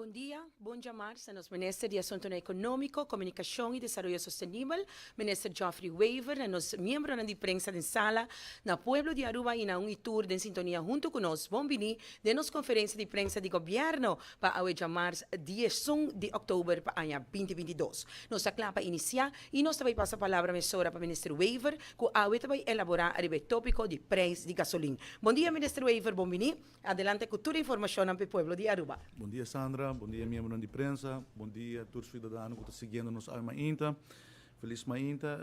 Bon dia, bon djamars na nos Minister di Asuntonan Economico, Comunicacion y Desaroyo Sostenibel, Minister Geoffrey Wever, na nos miembronan di prensa den sala, na pueblo di Aruba y na un y tur den sintonia hunto cu nos. Bon bini den nos conferencia di prensa di Gobierno pa awe djamars 11 di october pa aña 2022. Nos ta cla pa inicia y nos ta bay pasa palabra mesora pa Minister Wever, cu awe ta bay elabora ariba e topico di prijs di gasolin. Bon dia, Minister Wever, bon bini. Adelante cu tur informacionnan pa e pueblo di Aruba. Bon dia, Sandra, bon dia, miembronan di prensa, bon dia tur ciudadano cu ta siguiendo nos awe mainta. Feliz mainta.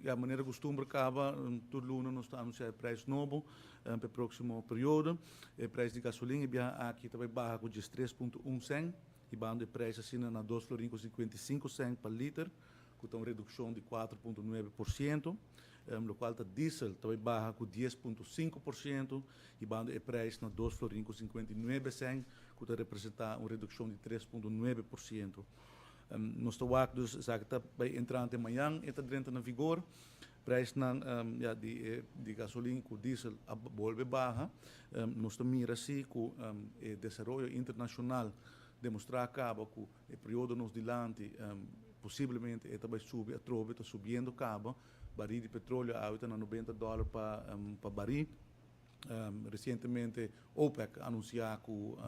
Ya manera custumber caba, tur luna nos ta anuncia e prijs nobo pa e proximo periodo. E prijs di gasolin e biaha aki ta bay baha cu 13.1 cent, hibando e prijs asina na 2 florin cu 55 cent pa liter, cu ta un reduccion di 4.9%. Locual ta diesel ta bay baha cu 10.5%, hibando e prijs na 2 florin cu 59 cent, cu ta representa un reduccion di 3.9%. Nos ta wak dus esaki ta bay entrante mañan, e ta drenta na vigor. Prijsnan ya, di gasolin cu diesel a bolbe baha. Nos ta mira si cu e desaroyo internacional demostra caba cu e periodo nos dilanti posiblemente e ta bay subi atrobe, ta subiendo caba. Baril di petroleo awe ta na 90 dollar pa baril. Recientemente OPEC a anuncia cu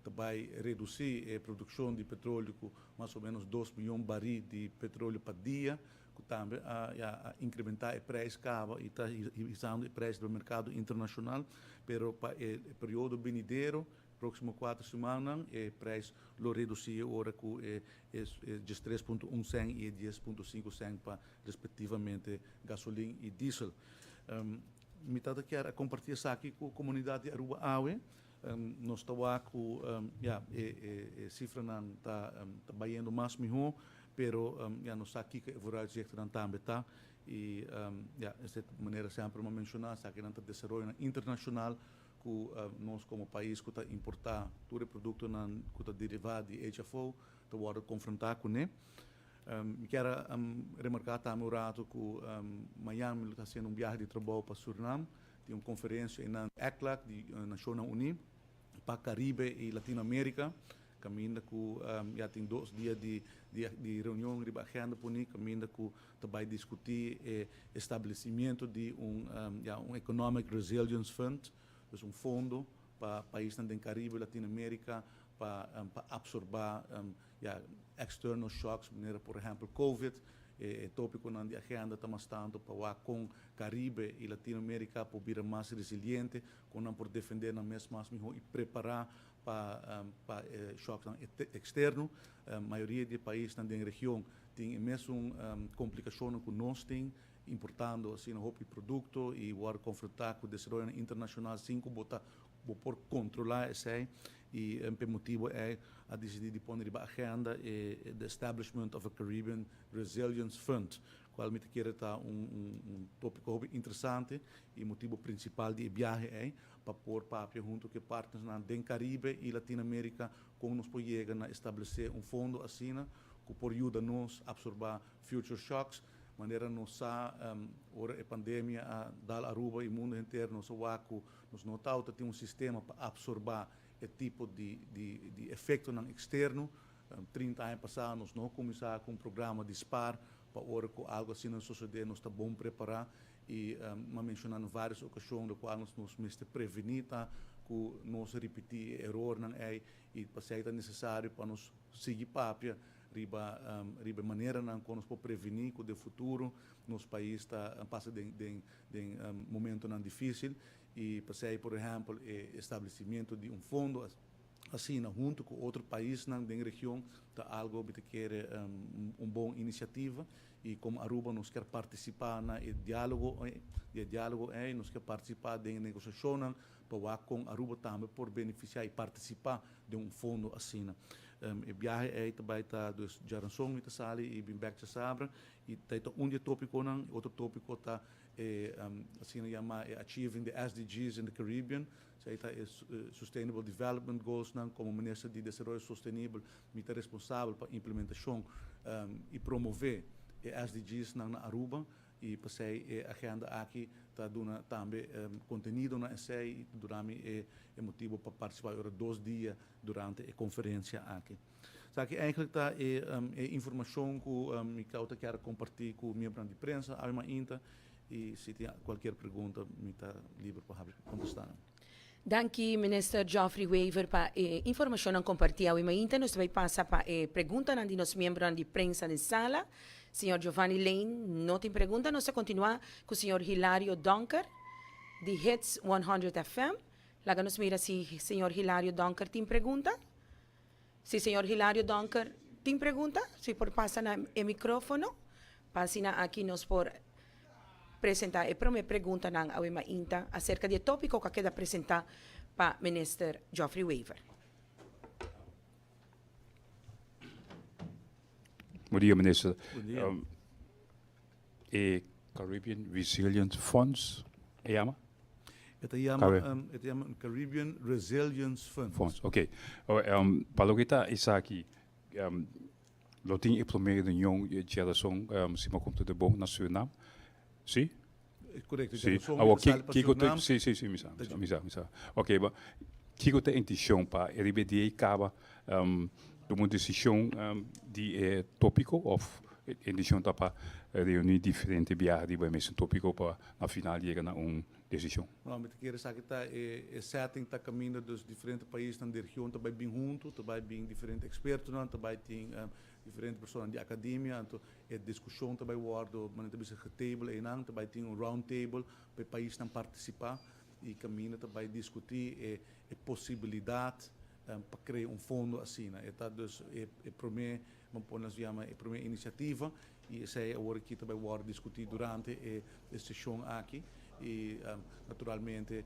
ta bay reduci e produccion di petroleo cu mas o menos 2 miyon baril di petroleo pa dia, cu tambe a, ya, a incrementa e prijs caba y ta hisando e prijs di mercado internacional, pero pa e periodo venidero, proximo 4 siman, e prijs lo reduci ora cu e 3.1 cent y 10.5 cent pa respectivamente gasolin y diesel. Mi tata kier comparti esaki cu e comunidad di Aruba awe. Nos ta cu ya, e cifranan ta bayendo mas miho, pero ya nos sa kico e vooruitzichtennan tambe ta y ya, e manera semper mi a menciona, sa cu nan ta desaroyo internacional cu nos como pais cu ta importa tur e productonan cu ta deriva di HFO ta wordo confronta cu ne. Mi kier remarca tambe un rato cu mañan mi ta haciendo un biahe di trabou pa Surinam, tin un conferencia na ECLAC di Nacionnan Uni pa Caribe y Latinoamerica, caminda cu ya tin 2 dia di reunion riba agenda poni, caminda cu ta bay discuti e establecimento di ya, un Economic Resilience Fund, dus un fondo pa paisnan di Caribe y Latinoamerica pa absorba ya, external shocks, manera por ehempel COVID. E topiconan di agenda ta mas tanto pa con Caribe y Latinoamerica por bira mas resiliente, con nan por defende nan mes mas miho y prepara pa shocks externo. Mayoria di paisnan den region tin mesun complicacion cu nos tin, importando asina hopi producto y awor confronta cu desaroyo internacional sin cu bo ta bo por controla esey, y pa motibo ey a dicidi di pone riba agenda e the establishment of a Caribbean Resilience Fund, cual mi ta kere ta un topico hopi interesante, y motibo principal di biahe ey pa por papia hunto cu partners den Caribe y Latinoamerica con nos por yega na establece un fondo asina cu por yuda nos absorba future shocks. Manera nos sa, ora e pandemia a dal Aruba y mundo henter, nos a cu nos no tin un sistema pa absorba e tipo di efectonan externo. 30 aña pasa nos no a cuminsa cu un programa di spaar pa ora cu algo asina sucede nos ta bon prepara, y mi a menciona na varios ocasion di cual nos mester preveni ta cu nos ripiti erornan ey, y pa ta necesario pa nos sigui papia riba maneranan con nos por preveni cu den futuro nos pais ta pasa den momentonan dificil. Y pa, por ehempel, e establecimento di un fondo asina hunto cu otro paisnan den region ta algo cu kier un bon iniciativa, y como Aruba nos kier participa na dialogo, nos kier participa den negociacion pa con Aruba tambe por beneficia y participa di un fondo asina. E biahe ey tambe ta dus diaranson ta sali y bin back diasabra, y ta un di topiconan. Otro topico ta asina yama Achieving the SDGs in the Caribbean. Esey ta Sustainable Development Goals nan. Como Minister di Desaroyo Sostenibel, mi ta responsabel pa implementacion y promove e SDGs na Aruba. I p'esei e agenda aki ta duna tambe kontenido na esei i ta duna mi e motibu pa partisipá ora 2 dia durante e konferensia aki. Esaki eigenlijk ta e informashon ku mi ta kier kompartí ku miembronan di prensa awe mainta, i si tin kualke pregunta, mi ta liber pa kontestá. Danki, Minister Geoffrey Wever, pa e informashon kompartí awe mainta. Nos ta bai pasa pa e pregunta di nos miembronan di prensa den sala. Señor Giovanni Lane no tin pregunta. Nos ta kontinuá ku señor Hilario Donker, di Hits 100 FM. Laga nos mira si señor Hilario Donker tin pregunta. Si señor Hilario Donker tin pregunta, si por pasa na e mikrófono, pa aki nos por presentá e promé pregunta nan awe mainta aserka di e tópiko ku a keda presentá pa Minister Geoffrey Wever. Bon dia, minister. Bon dia. E Caribbean Resilience Funds, e yama? E ta yama, e ta yama Caribbean Resilience Fund. Funds, ok. Oh, pa loke ta esaki, lo tin e promé reunion djarason, si mi a komprendé bon, na Surinam. Si? Korekto. Si. Awor, kiko ta, si, mi sa, mi sa, mi sa. Ok, ba, kiko ta intenshon pa e riba e dia ei kaba tuma un desishon di e tópiko òf intenshon ta pa reuní diferente biaha riba e mesun tópiko pa na final yega na un desishon? No, mi ta kere esaki ta e setting ta kaminda, dus diferente paisnan di region ta bai bin huntu, ta bai bin diferente ekspertonan, ta bai tin diferente personanan di akademia, anto e diskushon ta bai wòrdu, manera ta bisa, getable einan, ta bai tin un round table pa e paisnan partisipá i kaminda ta bai diskutí e posibilidat pa krea un fondo asina. E ta dus e promé, ban yama e promé inisiativa, i esei awor aki ta bai wòrdu diskutí durante e seshon aki i naturalmente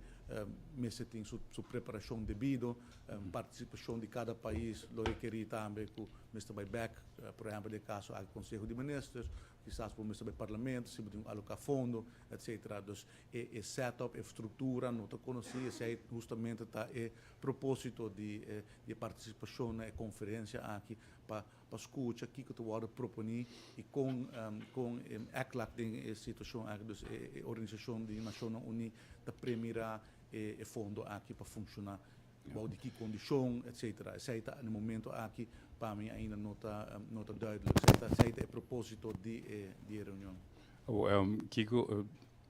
mester tin su preparashon debido, partisipashon di kada pais lo rekerí tambe ku mester bai bèk, por ehèmpel, den kaso aki Konseho di Minister, kisas bo mester bai Parlamento, si bo tin aloká fondo, etcetera. Dus e setup, e struktura no ta konosí, esei hustamente ta e propósito di partisipashon na e konferensia aki pa skucha kiko ta wòrdu proponí i kon ECLAC den e situashon aki, dus e organisashon di Nashonnan Uní, ta premirá e fondo aki pa funshoná, bou di ki kondishon, etcetera. Esei ta na momento aki pa mi ainda no ta duidelijk. Esei ta e propósito di e reunion. Kiko,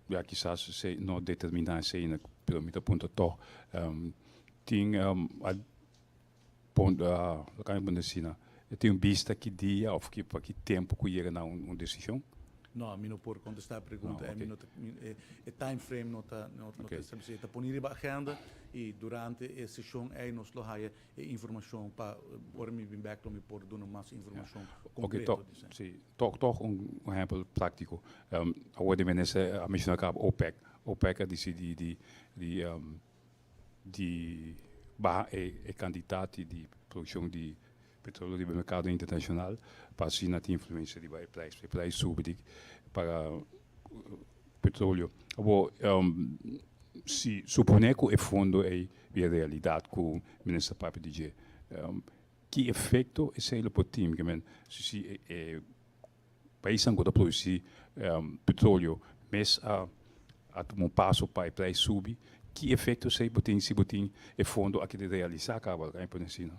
ja, kisas esei no determiná esei, pero mi ta puntra toch. Tin kan mi asina, tin un bista ki dia òf pa ki tempu ku yega na un desishon? No, mi no por kontestá e pregunta. No, Mi no ta, e time frame no ta establesé. Ta pone riba agenda i durante e seshon ei nos lo haya e informashon pa ora mi bin bèk lo mi por duna mas informashon kompleto. Toch, si, toch un ehèmpel práktiko. Awor di minister a menshoná kaba OPEC. OPEC a disidí di baha e kantidat di produkshon di petróleo di merkado internashonal pa asina tin influensia riba e preis. E preis subi di pa petróleo. Awor, si suponé ku e fondo ei bira realidat ku minister papia di dje, ki efekto esei lo por tin? Ke men si e paisnan ku ta produsí petróleo mes a tuma un paso pa e preis subi, ki efekto esei por tin si bo tin e fondo aki di realisá kaba, kan pone asina?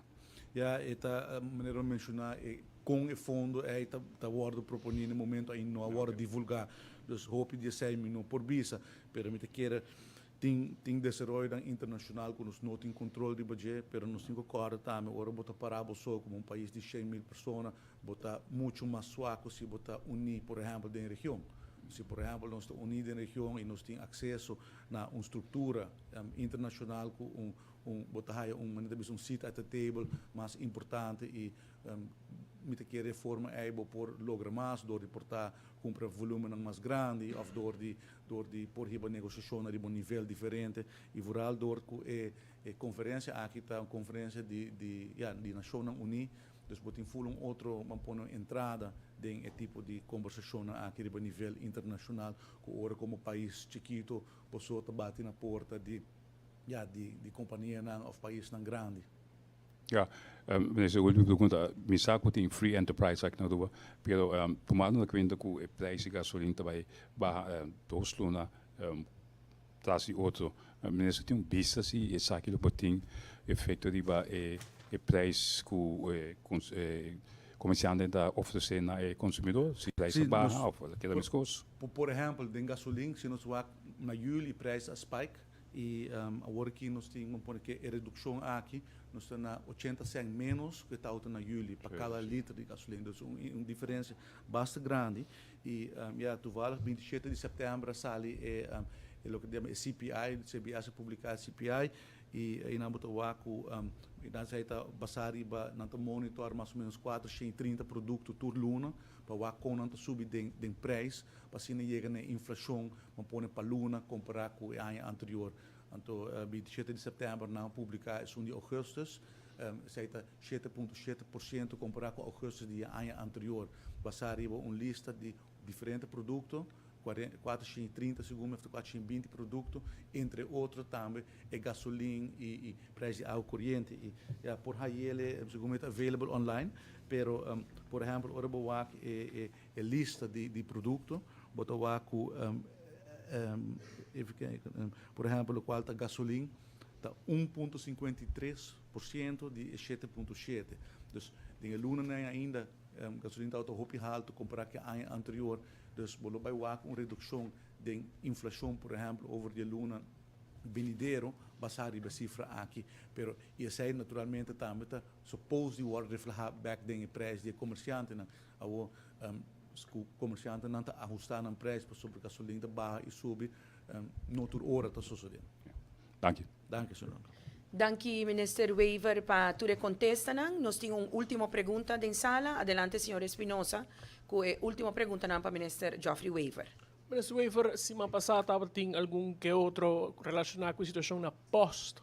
Ja, e ta manera menshoná, kon e fondo ei ta wòrdu proponé na momento ei no a wòrdu divulgá. Dus hopi di esei mi no por bisa, pero mi ta kere tin desaroyo internashonal ku nos no tin kontrol di dje, pero nos tin ku kòrda tambe, ora bo ta pará bo so komo un pais di 100 mil persona, bo ta muchu mas suak si bo ta uní, por ehèmpel, den region. Si, por ehèmpel, nos ta uní den region i nos tin akseso na un struktura internashonal ku un bo ta haya un manera bisa un seat at the table mas importante i mi ta kere forma ei bo por logra mas dor di por ta kumpra volúmennan mas grandi òf dor di por hiba negosiashon riba un nivel diferente i vooral dor ku e konferensia aki ta un konferensia di, ja, di Nashonnan Uní, dus bo tin full un otro, ban pone, un entrada den e tipo di kombersashon aki riba nivel internashonal ku ora komo pais chikitu bo ta bati na porta di, ja, di kompanianan òf paisnan grandi. Ja, minister, último pregunta. Mi sa ku tin free enterprise aki na Aruba, pero tumando na kuenta ku e prijs di gasolin ta bai baha 2 luna tras di otro, minister tin un bista si esaki lo por tin efekto riba e prijs ku komersiante ta ofresé na e konsumidó, si prijs baha òf keda meskos? Por ehèmpel, den gasolin, si nos wak na yüli prijs a spike i awor aki nos tin ku e redukshon aki, nos ta na 80 cent menos ku tabata na yüli pa kada liter di gasolin. Dus un diferensia basta grandi. I ja, toevallig 27 di sèptèmber sali e loke yama CPI, CBS a publiká CPI i nan bo ta wak ku dan esei ta basá riba nan ta monitor mas o ménos 430 produkto tur luna pa wak kon nan ta subi den prijs pa asina yega na inflashon, ban pone pa luna kompará ku e aña anterior. Anto 27 di sèptèmber nan a publiká esun di ougùstùs, esei ta 7.7% kompará ku ougùstùs di aña anterior, basá riba un lista di diferente produkto, 430 segun 420 produkto, entre otro tambe e gasolin i prijs di awa koriente. I ja, por hay'é segun ta available online, pero por ehèmpel, ora bo wak e lista di produkto, bo ta wak ku even kijken, por ehèmpel, lokual ta gasolin, ta 1.53% di 7.7. Dus den luna ainda gasolin ta hopi haltu kompará ku aña anterior. Dus bo lo bai wak un redukshon di inflashon, por ehèmpel, over di luna venidero, basá riba sifra aki. Pero esei naturalmente tambe ta suppose di wòrdu reflehá back den prijs di komersiantenan. Awo komersiantenan ta ahustá nan prijs pasobra gasolin ta baha i subi, no tur ora ta sosodé. Dank je. Dank je, señor. Danki, Minister Wever, pa tur kontestanan. Nos tin un último pregunta den sala. Adelante, señor Espinosa, ku e último pregunta pa Minister Geoffrey Wever. Minister Wever, siman pasá tabatin algun ke otro relashoná ku e situashon na Post.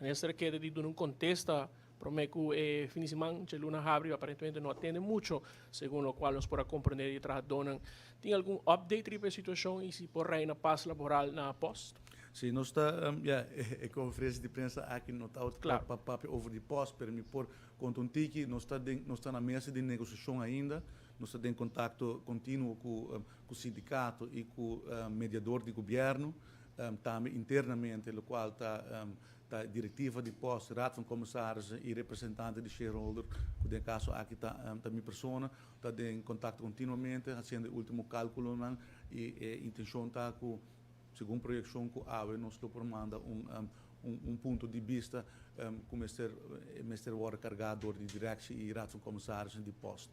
Minister a keda di duna un kontesta promé ku e fin di siman, luna habri, aparentemente no a tende muchu, segun lokual nos por a komprondé di trahadónan. Tin algun update riba e situashon i si por reina pas laboral na Post? Si, nos ta, ja, e konferensia di prensa aki no ta pa papia over di Post, pero mi por konta un tiki, nos ta na mesa di negosiashon ainda, nos ta den kontakto kontinuo ku sindikato i ku mediador di gobièrnu, tambe internamente, lokual ta direktiva di Post, Raad van Commissarissen i representante di shareholder, ku den kaso aki ta mi persona, ta den kontakto kontinuamente, hasiendo e último kálkulonan i e intenshon ta ku segun proyekshon ku awe nos lo por manda un punto di bista ku mester wòrdu kargá dor di direktie i Raad van Commissarissen di Post.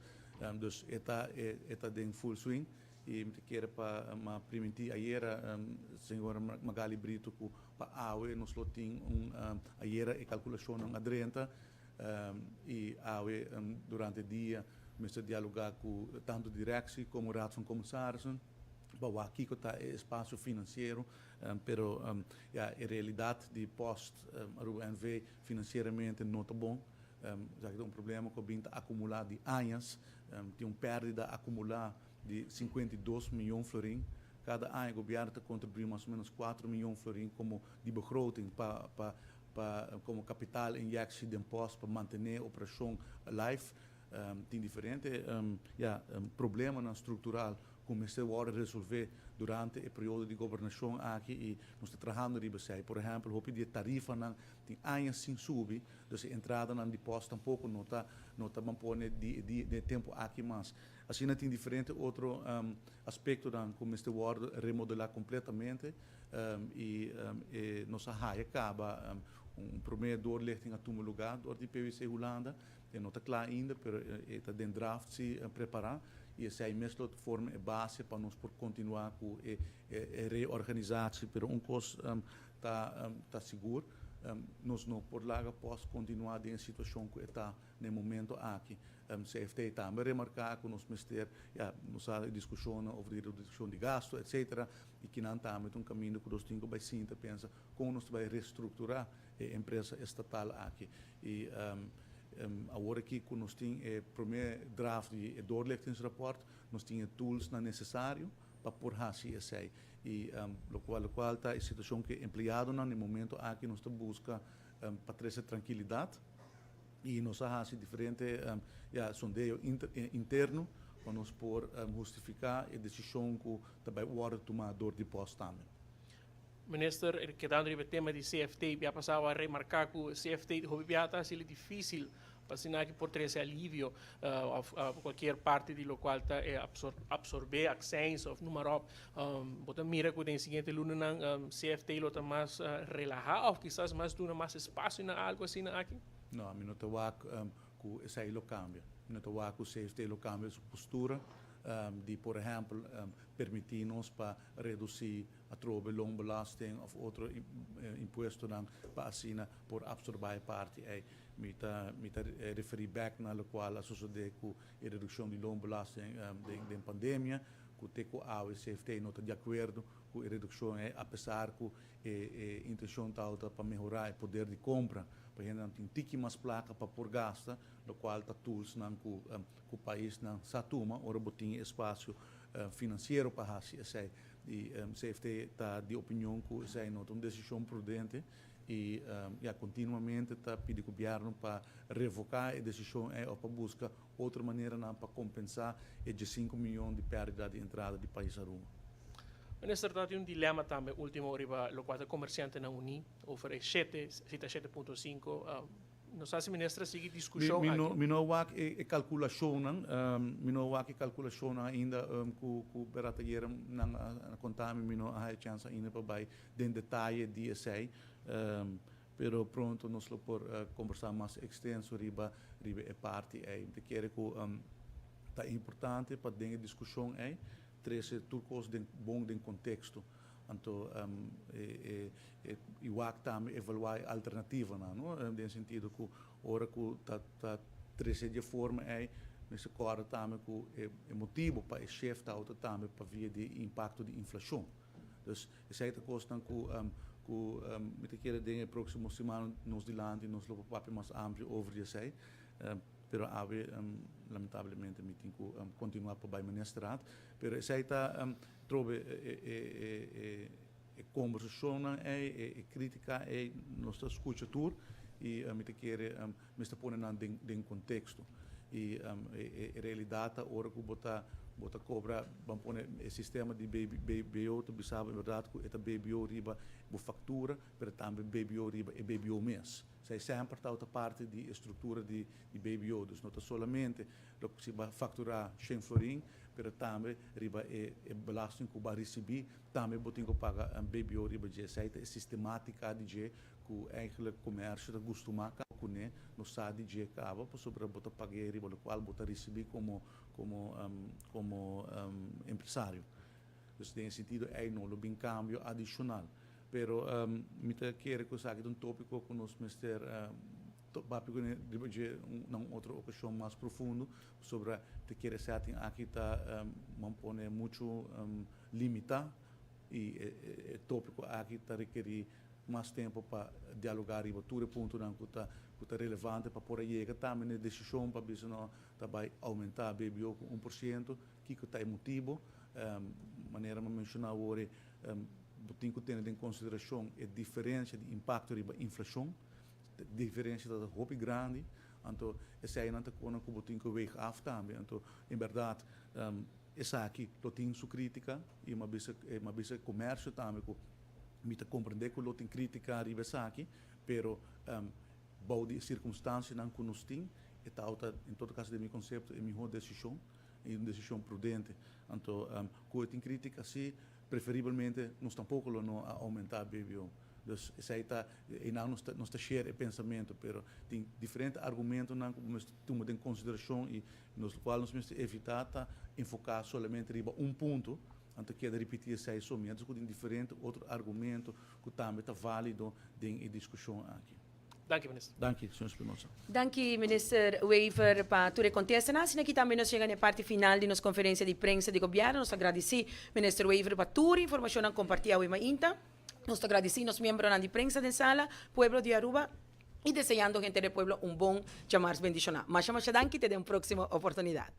Dus e ta den full swing i mi ke pa m'a primintí ayera señora Magali Brito ku pa awe nos lo tin ayera e kalkulashonnan a drenta i awe durante dia mester dialogá ku tantu direktie komo Raad van Commissarissen pa wak kiko ta e espasio finansiero, pero ja, e realidat di Post Aruba NV finansieramente no ta bon. Ya un problema ku ta akumulá di aña, tin un pèrdida akumulá di 52 mion florin. Kada aña gobièrnu ta kontribuí mas o ménos 4 mion florin komo di begroting pa komo capital injectie den Post pa mantené e operashon live. Tin diferente ja, problemanan struktural ku mester wòrdu resolvé durante e periodo di gobernashon aki i nos ta trahando riba esei. Por ehèmpel, hopi di tarifanan tin aña sin subi, dus e entradanan di Post tampoko no ta ban pone di tempu aki mas. Asina tin diferente otro aspektonan ku mester wòrdu remodelá kompletamente i nos a haya kaba un promé doorlichting a tuma lugá dor di PwC Hulanda, e no ta kla ainda, pero ta den draft si prepará i esei mes lo forma e base pa nos por kontinuá ku e reorganisatie, pero un kos ta sigur, nos no por laga Post kontinuá den e situashon ku ta na e momento aki. CFT tambe remarká ku nos mester, ja, nos a diskushon over di redukshon di gastu, etc. I ku tambe un kaminda ku nos tin ku bai sinta pensa kon nos bai restrukturá e empresa estatal aki. I awor aki ku nos tin e promé draft di doorlichtingsrapport, nos tin tools nan nesesario pa por hasi esei. I lokual ta e situashon ku empleadonan na e momento aki nos ta buska pa trese trankilidat. I nos a hasi diferente ya sondeo interno pa nos por hustifiká e desishon ku ta bai wòrdu tumá dor di pòst tambe. Minister, kedando riba e tema di CFT, bia pasá a remarká ku CFT hopi bia ta hasili difísil pa asina aki por trese alivio òf kualkier parti di lokual ta e apsorbé akseins òf numa ròp. Bo ta mira ku den siguiente lunanan CFT lo ta mas relahá òf kisas mas duna mas espasio na algu asina aki? No, mi no ta wak ku esei lo kambia. Mi no ta wak ku CFT lo kambia su postura di, por ehèmpel, permití nos pa redusí atrobe loonbelasting òf otro impuestonan pa asina por apsorbá e parti ei. Mi ta mi ta referí bèk na lokual a sosodé ku e redukshon di loonbelasting den pandemia, ku te ku awe CFT no ta di akuerdo ku e redukshon ei apesar ku e e intenshon tabata pa mehorá e poder di kompra pa hendenan tin tiki mas plaka pa por gasta, lokual ta toolsnan ku ku paisnan sa tuma ora bo tin e espasio finansiero pa hasi esei. I CFT ta di opinion ku esei no ta un desishon prudente i ya kontinuamente ta pidi gobièrnu pa revoká e desishon ei òf pa buska otro maneranan pa kompensá e diesinku mion di pèrdida di entrada di pais Aruba. Minister, ta tin un dilema tambe ultimo riba lokual ta komersiantenan uní over e shete, si ta shete punto sinku. No sa si minister a sigui diskushon aki. Mi no a wak e kalkulashonnan, mi no a wak e kalkulashonnan ainda ku ku Berata ayera nan a konta mi, mi no a haya chèns ainda pa bai den detaye di esei. Pero pronto nos lo por kombersá mas ekstenso riba riba e parti ei. Mi ta kere ku ta importante pa den e diskushon ei trese tur kos den bon den konteksto. Anto e e i wak tambe evaluá e alternativanan, no? Den sentido ku ora ku ta ta trese di e forma ei mester kòrda tambe ku e e motibu pa e shift tabata tambe pa via di impakto di inflashon. Dus esei ta kosnan ku ku mi ta kere den e próksimo siman nos dilanti nos lo por papia mas amplio over di esei. Pero awe lamentablemente mi tin ku kontinuá pa bai ministerraad. Pero esei ta trobe e e e e kombersashonnan ei, e e krítika ei nos ta skucha tur i mi ta kere mester pone nan den den konteksto. I e e realidat ta ora ku bo ta bo ta kobra, ban pone e sistema di BBO ta bisa bo en bèrdat ku e ta BBO riba bo faktura, pero tambe BBO riba e BBO mes. Esei semper tabata parti di e struktura di di BBO. Dus no ta solamente loke si bo a fakturá shen florin, pero tambe riba e e belasting ku bo a risibí, tambe bo tin ku paga BBO riba dje. Esei ta e sistematika di dje ku eigenlijk komersio ta gustumá kuné, no sa di dje kaba pasobra bo ta pag'é riba lokual bo ta risibí komo komo komo empresario. Dus den e sentido ei no lo bin kambio adishonal. Pero mi ta kere ku esaki ta un tópiko ku nos mester papia kuné riba dje na un otro okashon mas profundo pasobra ta kere e setting aki ta pone muchu limitá i e tópiko aki ta rekerí mas tempo pa dialoga riba tur e puntonan cu ta cu ta relevante pa por a yega tambe na e decision pa bisa no ta bay aumenta BBO cu 1%, kico ta e motibo. Manera mi a menciona awor e bo tin cu tene den consideracion e diferencia di impacto riba inflacion, e diferencia ta hopi grandi, anto eseinan ta conan cu bo tin cu weeg af tambe, anto en berdad esaki lo tin su critica y mi a bisa mi a bisa e comercio tambe cu Mi ta comprende cu lo tin critica riba esaki, pero bou di e circunstancianan cu nos tin, e tawata, en todo caso den mi concepto, e miho decision y un decision prudente. Anto, cu e tin critica si, preferibelmente nos tampoco lo no a aumenta BBO. Dus esey ta, eynan nos ta, nos ta share e pensamento, pero tin diferente argumentonan cu bo mester tuma den consideracion y nos locual nos mester evita ta enfoca solamente riba un punto, Nan ta keda ripití esei so miéntras ku tin diferente otro argumento ku tambe ta válido den e diskushon aki. Danki, Minister. Danki, señor Espinosa. Danki, Minister Wever, pa tur e kontestanan. Asina aki tambe nos yega na e parti final di nos konferensia di prensa di Gobièrnu. Nos ta gradisí Minister Wever pa tur informashonnan kompartí awe mainta. Nos ta gradisí nos miembronan di prensa den sala, pueblo di Aruba i deseando henter e pueblo un bon djamars bendishoná. Masha masha danki, te den un próksimo oportunidat.